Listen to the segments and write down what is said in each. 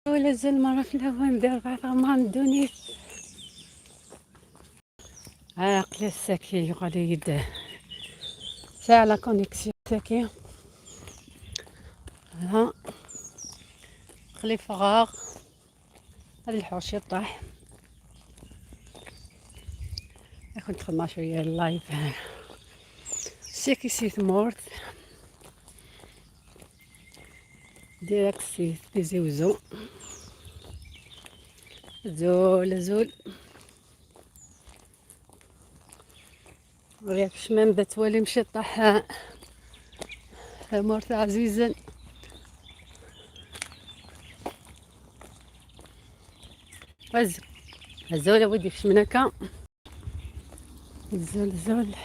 ولا زول مرة في الأول ندير بعض ما ندوني عاقل الساكي غادي يد ساعة la connexion ساكي. ها خلي فراغ هذا الحوش يطيح. كنت خدمة شوية ال live سيكي سيت مورت direct سي تيزي وزو زول زول غير شمام بات ولي مشي طاح مورت عزيزا. وز الزول ودي شمنكا الزول زول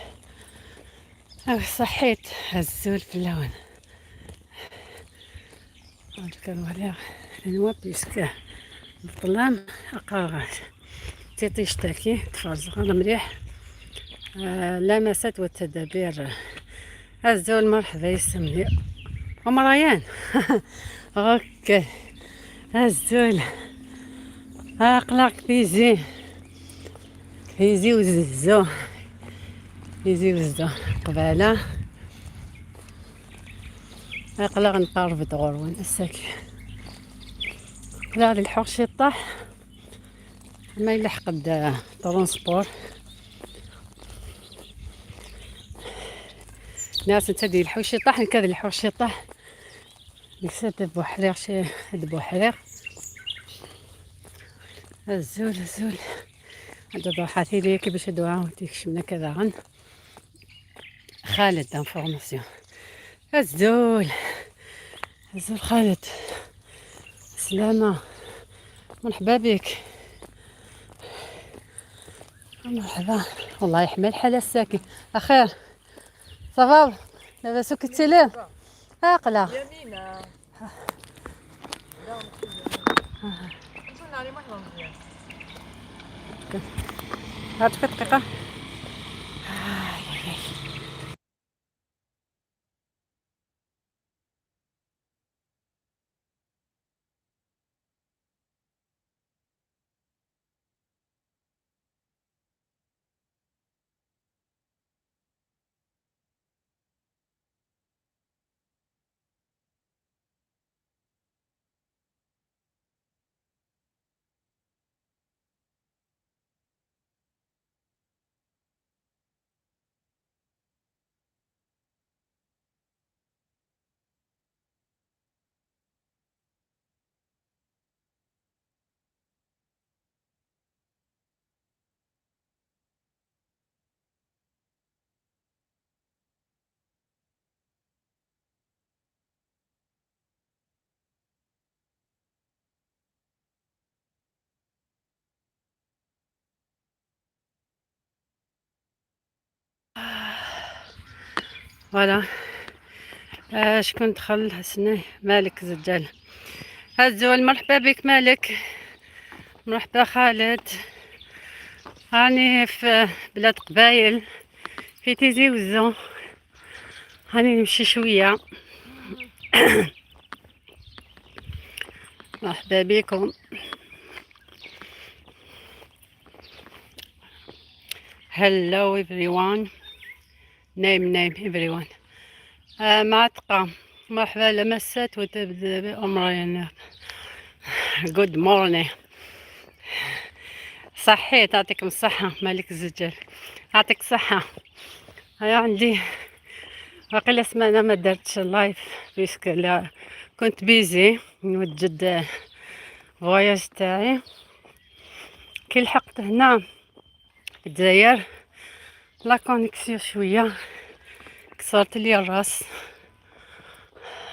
صحيت الزول في اللون هذا نوا puisque الظلام أقرا تيطيش تاكي تفرز انا مليح. لمسات والتدابير. الزول مرحبا يسمني ام ريان. OK الزول اقلق تيزي تيزي وززو تيزي وززو قبالة اقلق نقرب دغور الساك لا الحوش يطاح ما يلحق transport. ناس انت ديال الحوش يطاح نكاد الحوش يطاح نكسات بوحريق شي بوحريق. الزول الزول هذا ضحاتي لي كيفاش دعاء تيكشمنا كذا غن خالد information. الزول الزول خالد سلامة مرحبا بك مرحبا. والله يحمل الحالة الساكن أخير ça va لاباس كنتي ليه عاقلة يمينة هات في دقيقة. voilà شكون دخل حسني مالك زجال الزول مرحبا بك مالك مرحبا خالد. هاني في بلاد قبايل في تيزي وزو هاني نمشي شوية. مرحبا بكم. Hello everyone. Name name everyone. معتقة مرحبا لمسات وتبدأ بأمرين. Good morning. صحيت يعطيكم الصحة مالك الزجاج يعطيك الصحة. هيا عندي باقي سمانة ما درتش live puisque لا كنت busy نوجد voyage تاعي. كي لحقت هنا في الجزائر la connexion شوية كسرت لي الراس.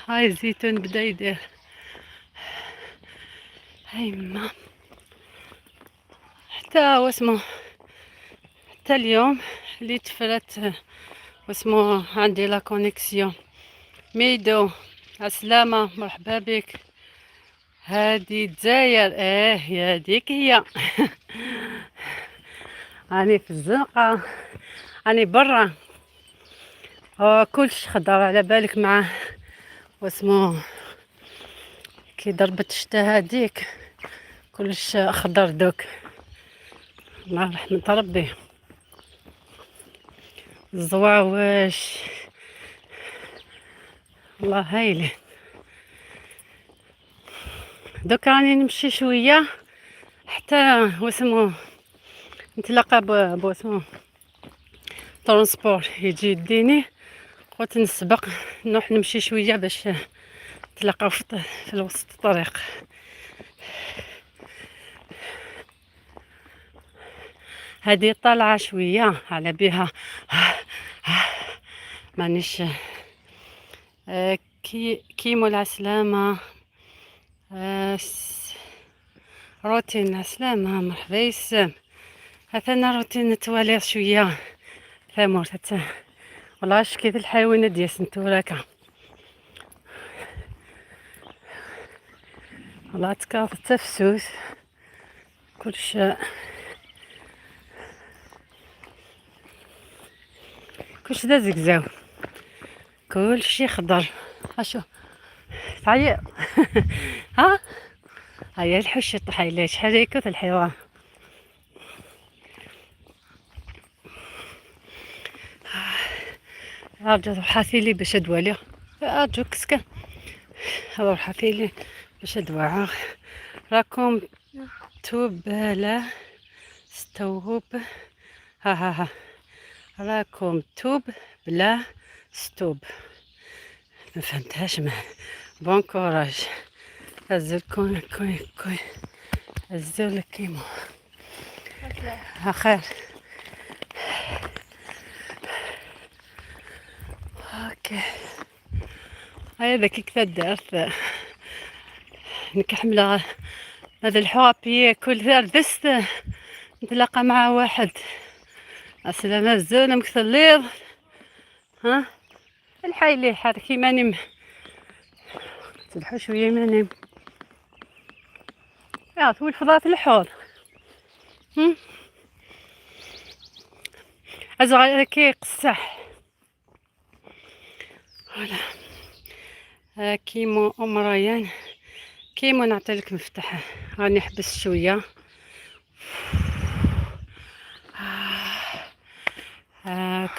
هاي الزيتون بدا يدير هاي ما حتى واسمو حتى اليوم اللي تفرت واسمو عندي la connexion. ميدو السلامة مرحبا بك. هادي الجزائر يا هاديك هي. راني في الزنقة راني برا كلش خضر على بالك مع واسمو كي كي ضربت الشتا هذيك كلش خضر دوك، الله رحمة ربي. الزواوش الله هايلة. دوك راني نمشي شوية حتى واسمو نتلاقى بواسمو transport يجي يديني. قلت نسبق نروح نمشي شوية باش نتلاقاو في الوسط الطريق. هذه طالعة شوية على بها مانيش. كيمو العسلامة، روتين العسلامة، مرحبا يسام. هذا روتين توالي شوية ثامور والله شكيت الحيوانات ديال سنتوراكا. والله تكاث التفسوس كلش كلش دا زقزاو، كلشي خضر. اشو تعيط ها هيا الحوش طحيلة شحال هيك الحيوان. ارجو روحاتي باش ادوالي، ارجو كسكا روحاتي باش ادوع. راكم توب لا ستوب، ها ها ها راكم توب بلا ستوب، ما فهمتهاش. ما bon courage. ازل كون كون كون ازل كيمو ها خير. OK هيا ذاك كيف دارت نكحمل هذا الحوابي كل ثار دست نتلاقى مع واحد. السلامة الزونة مكثر ها الحي اللي حركي ماني تلحو شوية ماني يا طويل فضات الحوض. أزغ كي قصح فوالا. كيمو أم ريان، كيمو نعطيلك مفتاح، راني حبست شوية.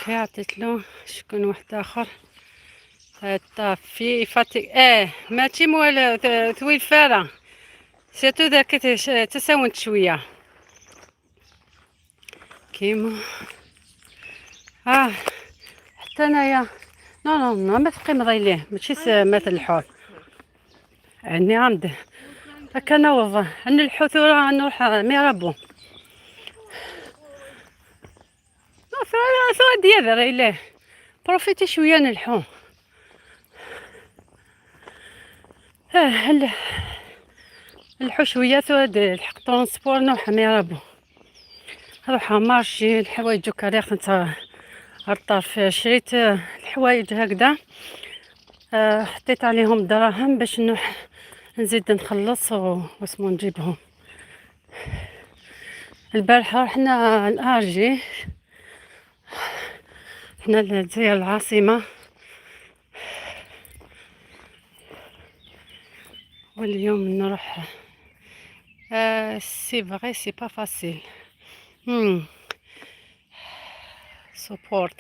كي عطيت له شكون واحد آخر. في فاتي ماشي موال ثويل فارة سيتو ذاك تساونت شوية كيما حتى انايا نو نو نو ما تبقي مضيليه ماشي مثل الحوت. عندي عندي هكا نوض عندي الحوت نروح ميرابو ثوا ديال راه بروفيتي شوية نلحو. الحو شوية ثوا الحق transport نروح ميرابو نروح marché الحوايج وكاريخ نتا الطرف. شريت الحوايج هكذا، حطيت عليهم دراهم باش نروح نزيد نخلص واسمو نجيبهم. البارحة رحنا l'Alger، حنا للجزائر العاصمة، واليوم نروح. c'est vrai c'est pas facile support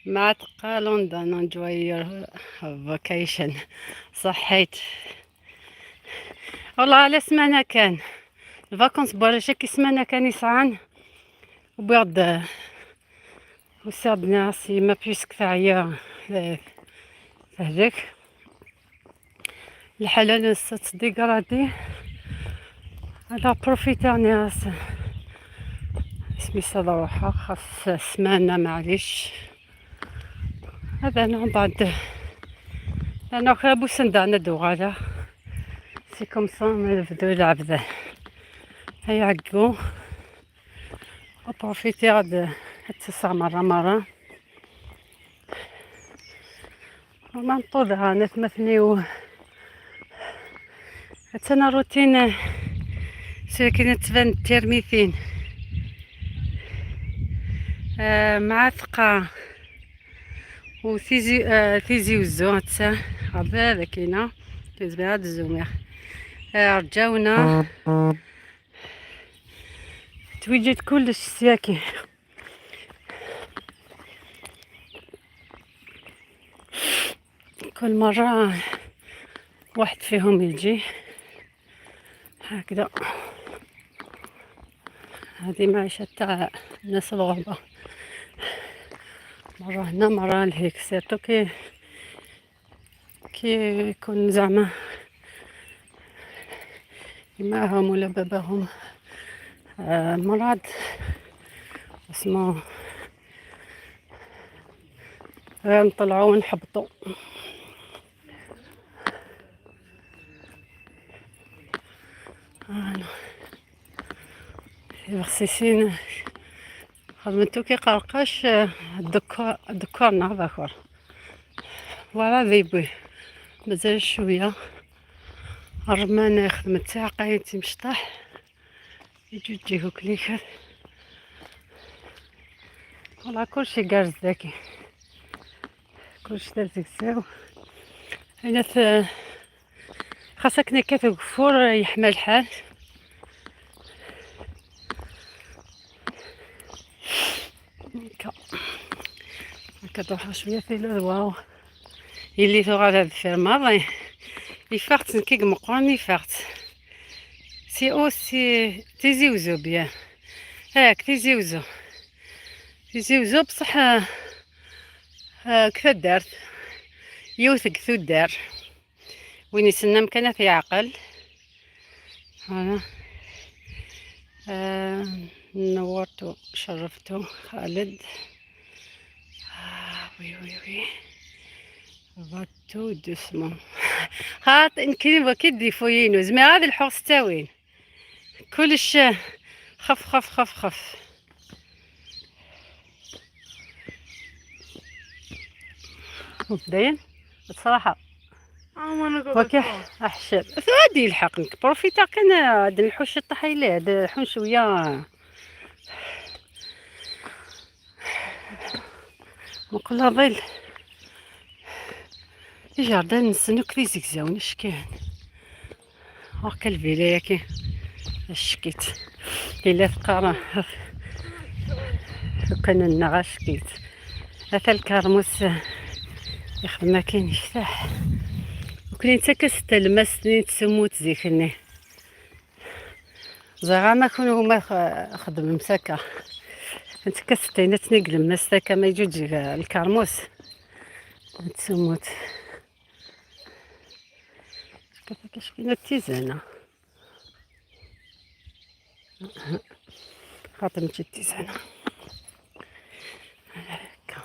مع تقا لندن enjoy your vacation. صحيت والله على سمانة كان ال vacances بولا كي سمانة كان يسعان وبيض وساد ناسي ما بيسك تاعيا هذاك الحلال ديغرادي على بروفيتا ناس اسمي صراحة خاص سمانة معليش. هذا نوع بعد انا خرابو سندعنا دوغالا سي كوم سا ما نبدو العبد هيا عقو وبروفيتي غاد تسع مرة مرة وما نطولها نتمثني و حتى روتين ساكنة تبان تيرميثين. مع ثقة وثيزي ثيزي وزو هتا هذا كاينة تزبيرات الزومير رجاونا توجد كلش سياكي. كل مرة واحد فيهم يجي هكذا. هذه معيشة تاع الناس الغربة، مرة هنا مرة لهيك، surtout كي يكون زعما معاهم ولا باباهم مرض اسمه، غير نطلعو ونحبطو. بخسيسين خدمتو كي قرقاش الدكار نهار فوالا ذيبوي مازال شوية. الرمانة خدمت تاع قايتي مشطح يجو تجيهو كليكر والله كلشي كارز ذاكي كلشي دار زكزاو. هنا خاصك نكات كفور يحمى الحال. هكا هكا تروح شوية في الواو اللي ثغا هاد الفيرما يفرت كي مقرن يفرت سي او سي تيزي وزو بيان هاك تيزي وزو تيزي وزو بصح كيف دارت يوثق ثو دار وين يسنى مكانه في عقل. هذا نورتو شرفتو خالد. Oui oui oui va tout doucement. خاطر يمكن وكيد ديفوينو زعما هذا الحوص تاوين كلش خف خف خف خف. داين الصراحة وكي أحشر غادي يلحق بروفيتا كان هاد الحوش الطحيلي هاد الحون شوية نقول ظل جاردان نسنو كري زكزاون اش كاين هاكا الفيلا كي شكيت إلا ثقارة كان النغا شكيت هذا الكرموس يخدم كاين يفتح وكاين حتى كاس الماس تسموت زيكني زعما ما كونوا هما خدم مساكا انت كاستينا تنقل الماس ما يجوج الكرموس تسموت كيفاش كاينه التيزانه خاطر مشي التيزانه هكا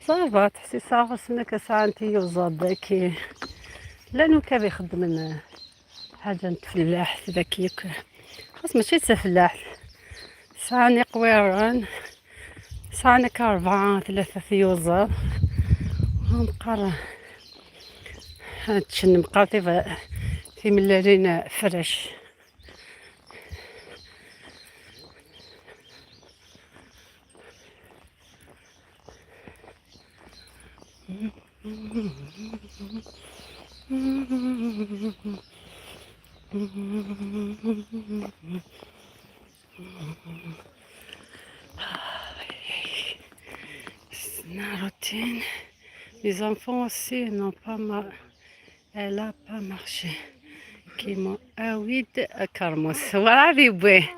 صافا تحسي صافا سنك ساعة انتي وزاد كي لانو كان يخدم حاجة نتفلاح ذاك خاص ماشي تفلاح ساعة قويران ساعة كاربعة ثلاثة ثيوزة نقرا تشن مقاطي في ملالين فرش. La routine. Les enfants aussi n'ont pas mal. Elle a pas marché. كيما اويد كرموس وراه بويه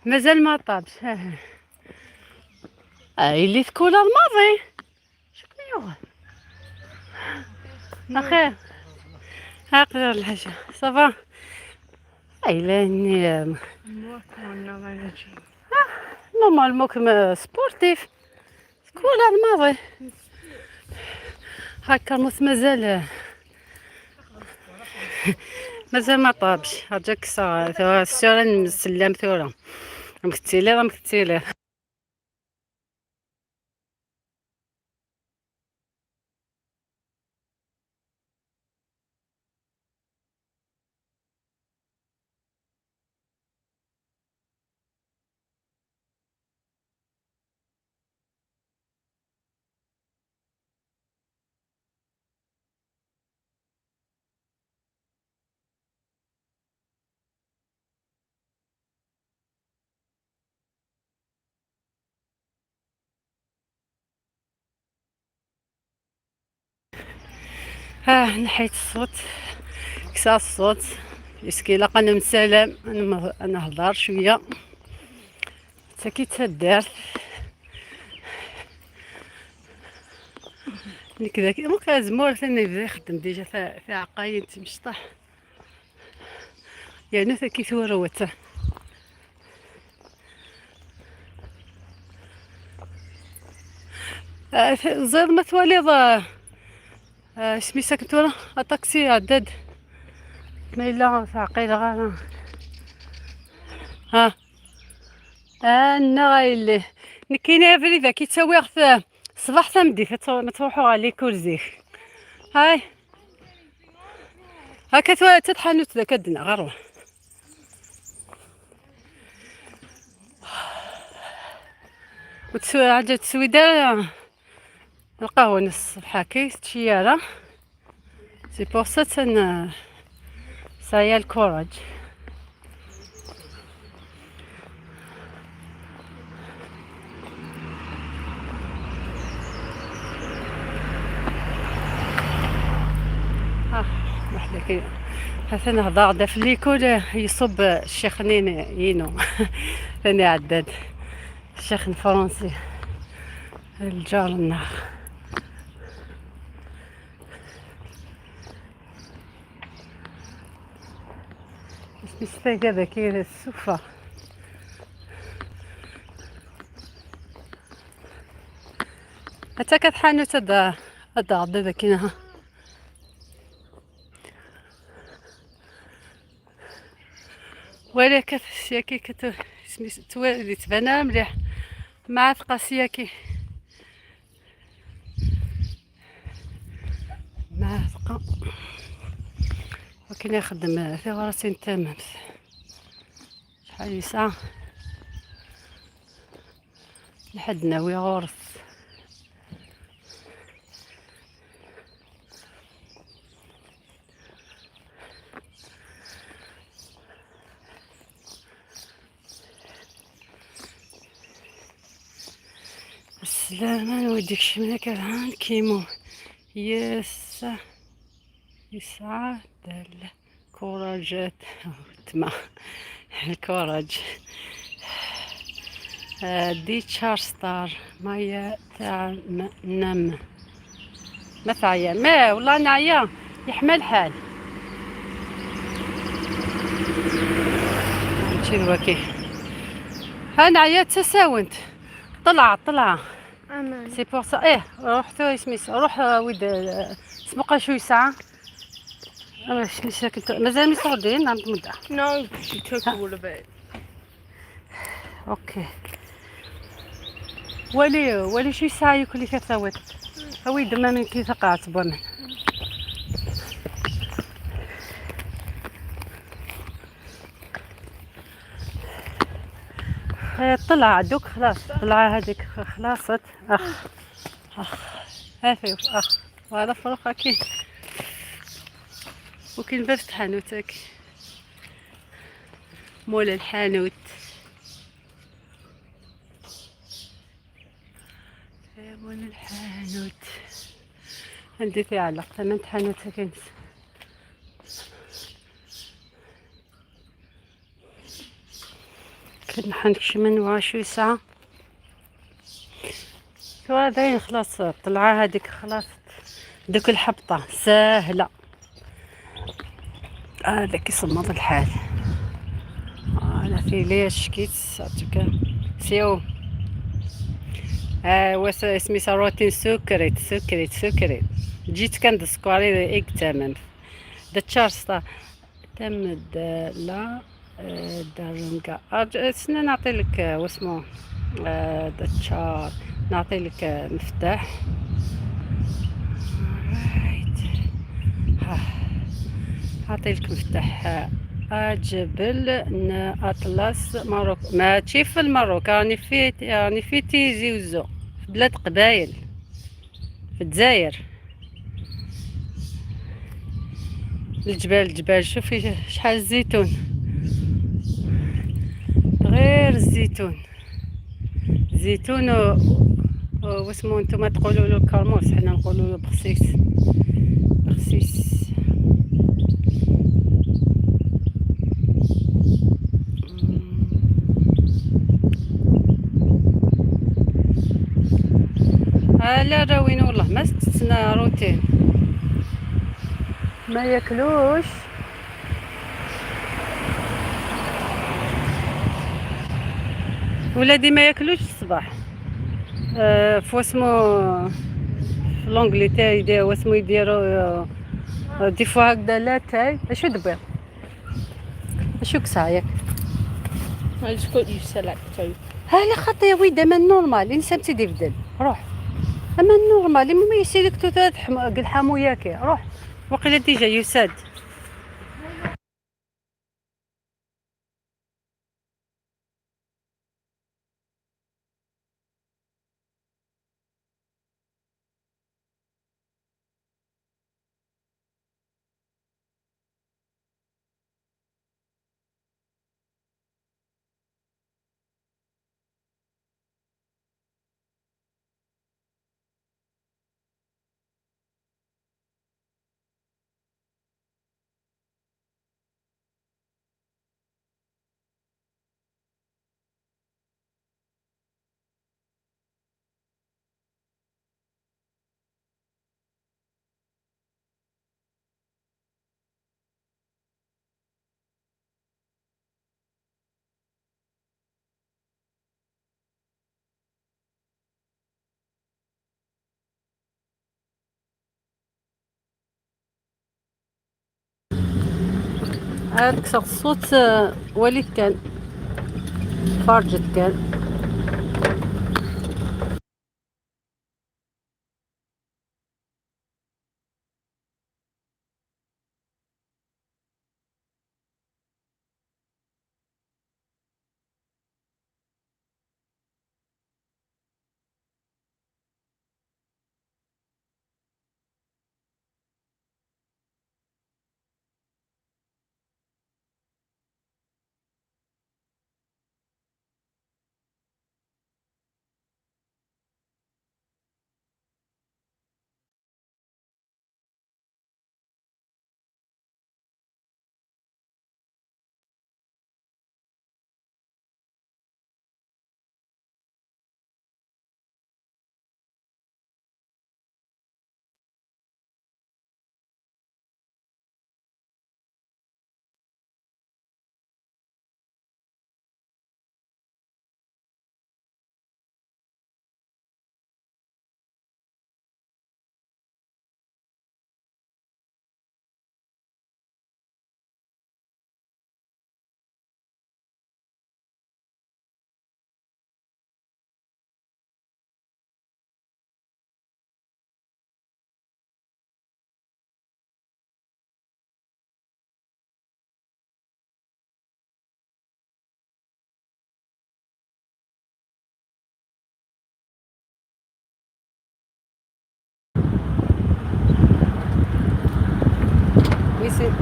مازال ما طابش. اللي تكون الماضي شكون يوغ اخي هاقدر الحاجة صافا اي لاني normalement كما sportif تكون الماضي هاكا الموس مازال مازال ما طابش. هاجاك السورة السلام ثورة مكتيلي مكتيلي. نحيت الصوت، كسا الصوت اسكي لقنا من سلام. انا هضر شوية ساكي تدارت كذا ممكن زمور ثاني يبدا يخدم ديجا في عقاين تمشطح يعني كي ثوروت. زيد ما توالي سميتها كنت ورا الطاكسي عداد ما الا عقيل غا ها انا غايلي نكينا فريدا كي تسوي صباح ثمدي ما تروحوا على كل هاي هاكا تتحنوت ذاك الدنا غير وتسوي عجة تسوي دار القهوة نص الصبح كي تشيارة c'est pour ça تن سايا ال courage. وحدة حسن هضا في l'école يصب الشيخ نين ينو ثاني عداد الشيخ الفرنسي الجار النار. اسمي كي السفة حتى كتحانوت هذا هذا كاينها. ولا كتسياكي كت تبان مليح مع ثقاسياكي مع ثقة وكاين يخدم في غرسين تمام. شحال يسعى لحد ناوي غرس. السلامة نوديك شمنا كرهان كيمو يسا يسعى دال كوراجات تما الكوراج دي تشار ستار مايا تاع نم ما تعيا ما والله نعيا يحمل الحال. نمشي الوكي ها نعيا تساونت طلع طلع c'est pour ça. ايه روح سميس روح ويد سبقا شوي ساعة سميس مازال مصردين نعم مدة. No, she took all of it. okay ولي ولي شوي ساعة ياكل لي كثاوت هوي دما من كي ثقعت بومن. طلع دوك خلاص طلع هذيك خلاصت. اخ اخ هافي اخ وهذا فروخ كاين وكاين باب حانوتك مول الحانوت مول الحانوت عندي تعلق ثمن حانوت كاين. كنحنكش من وعشرين ساعة توا داين خلاص طلعة هذيك خلاص دوك الحبطة ساهلة. هذا كيصمد الحال. انا في ليش كيت سيو واس سميتها روتين سكريت سكريت سكريت جيت كندسكواري ايك تمام دا تشارستا تم لا دارنكا سنة نعطي لك واسمو داتشار نعطي لك مفتاح. نعطي لك مفتاح جبل اطلس ماروك. ماشي في الماروك، راني في تيزي وزو في بلاد قبايل في الجزائر. الجبال الجبال شوفي شحال الزيتون، غير الزيتون زيتون واسمو نتوما تقولوا له الكرموس، حنا نقولوا له بخسيس بخسيس. لا راوين والله ما تستنى روتين ما ياكلوش. ولادي ما ياكلوش الصباح. فواسمو في l'Angleterre يديروا واسمو يديروا des fois هكذا لاتاي. اشو دبير اشو كسا ياك؟ I just got you Selecto. ها لا خاطر يا ويدا ما normal الانسان تيدي يبدل روح اما normal ما يسيلك قل حامو ياكي روح وقيلا déjà يساد. هذاك الصوت وليد كان فرجت كان.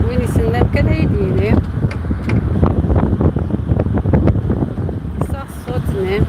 وين يسنى كان يديني صار الصوت نعم.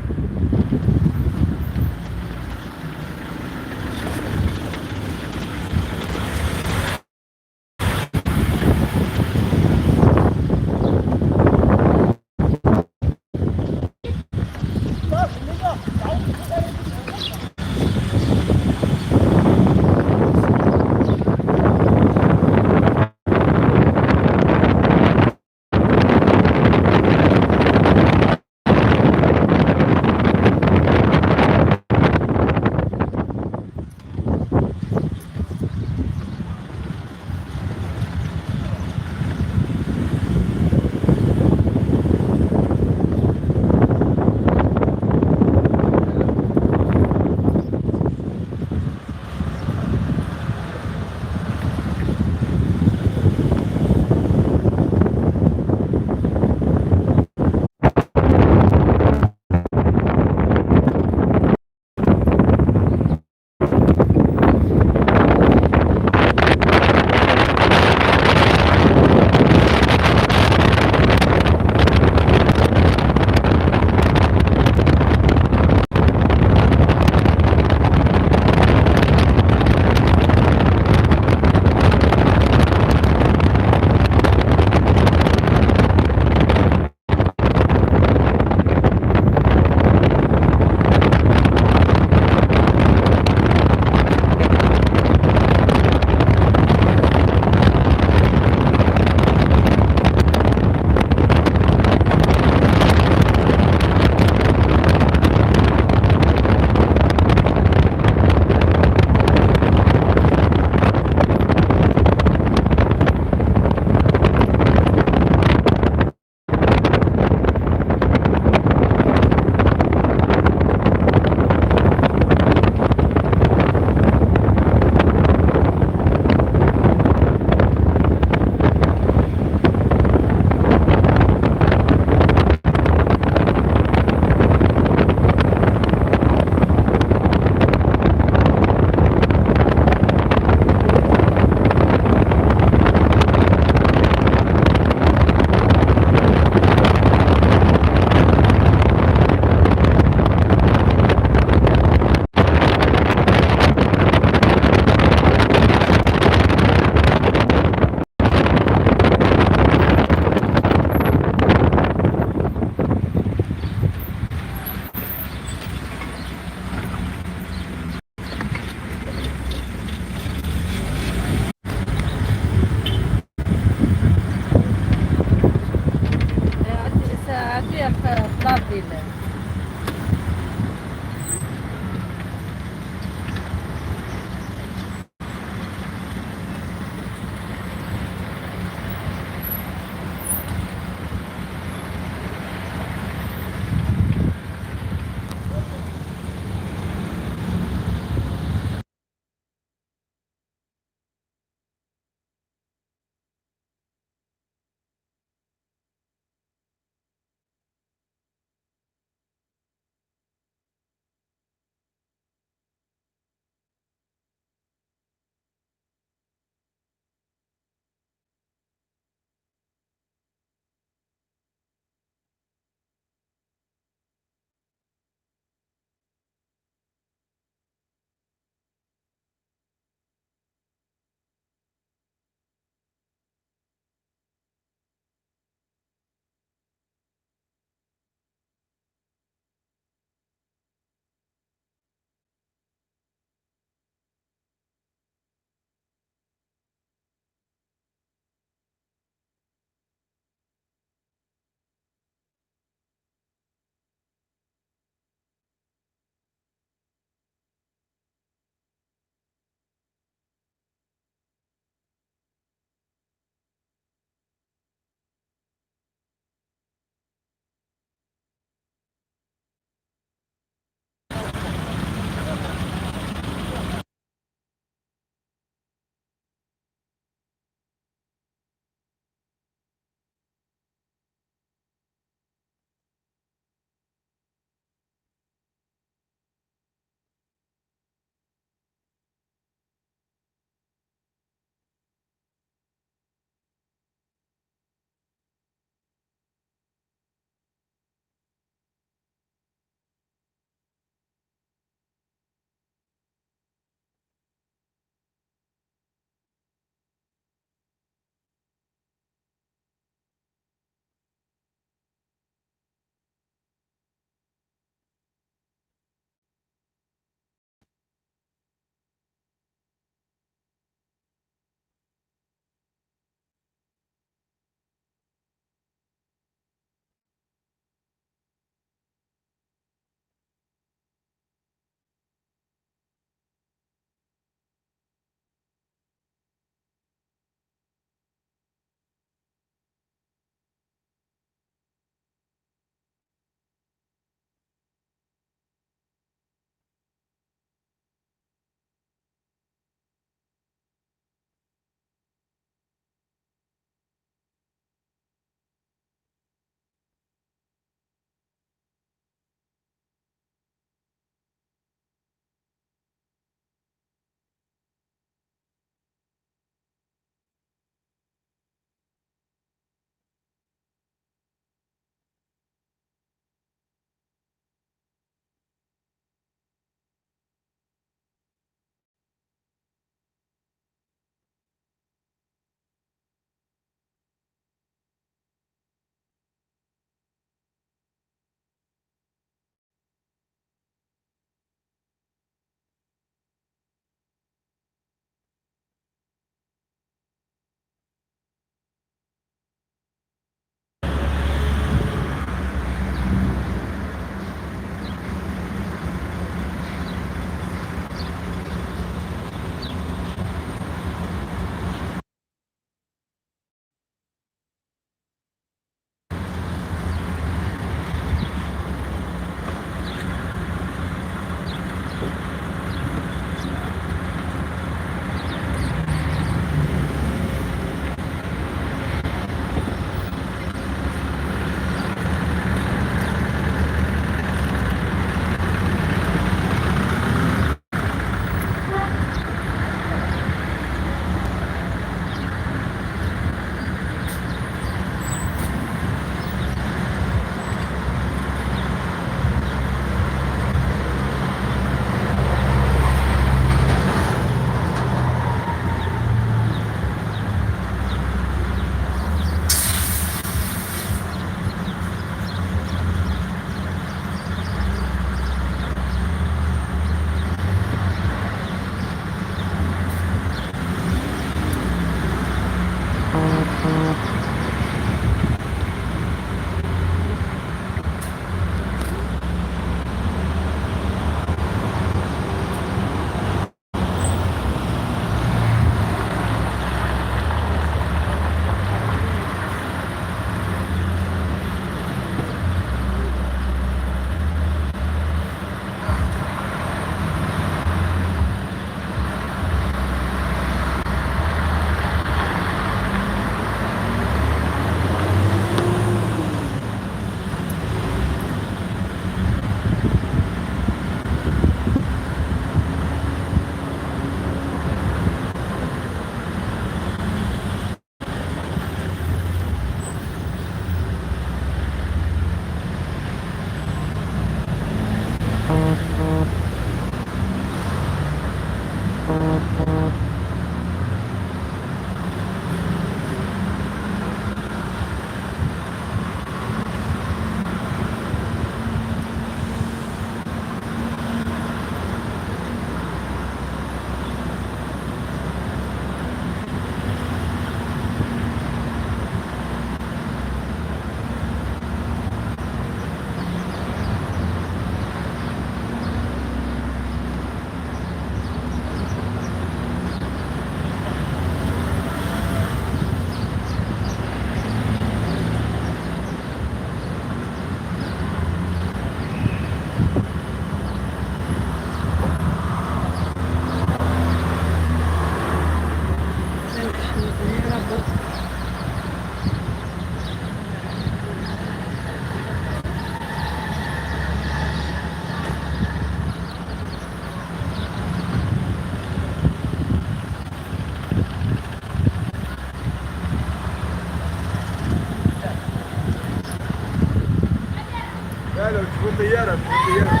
لا لو تشوفوا طيارة تشوفوا طيارة.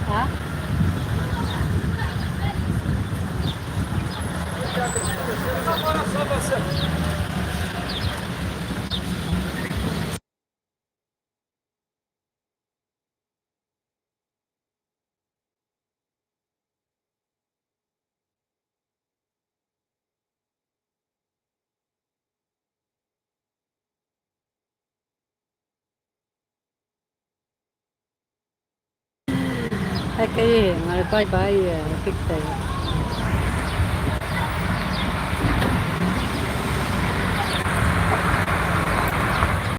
ها؟ هكا ايه باي باي فيك.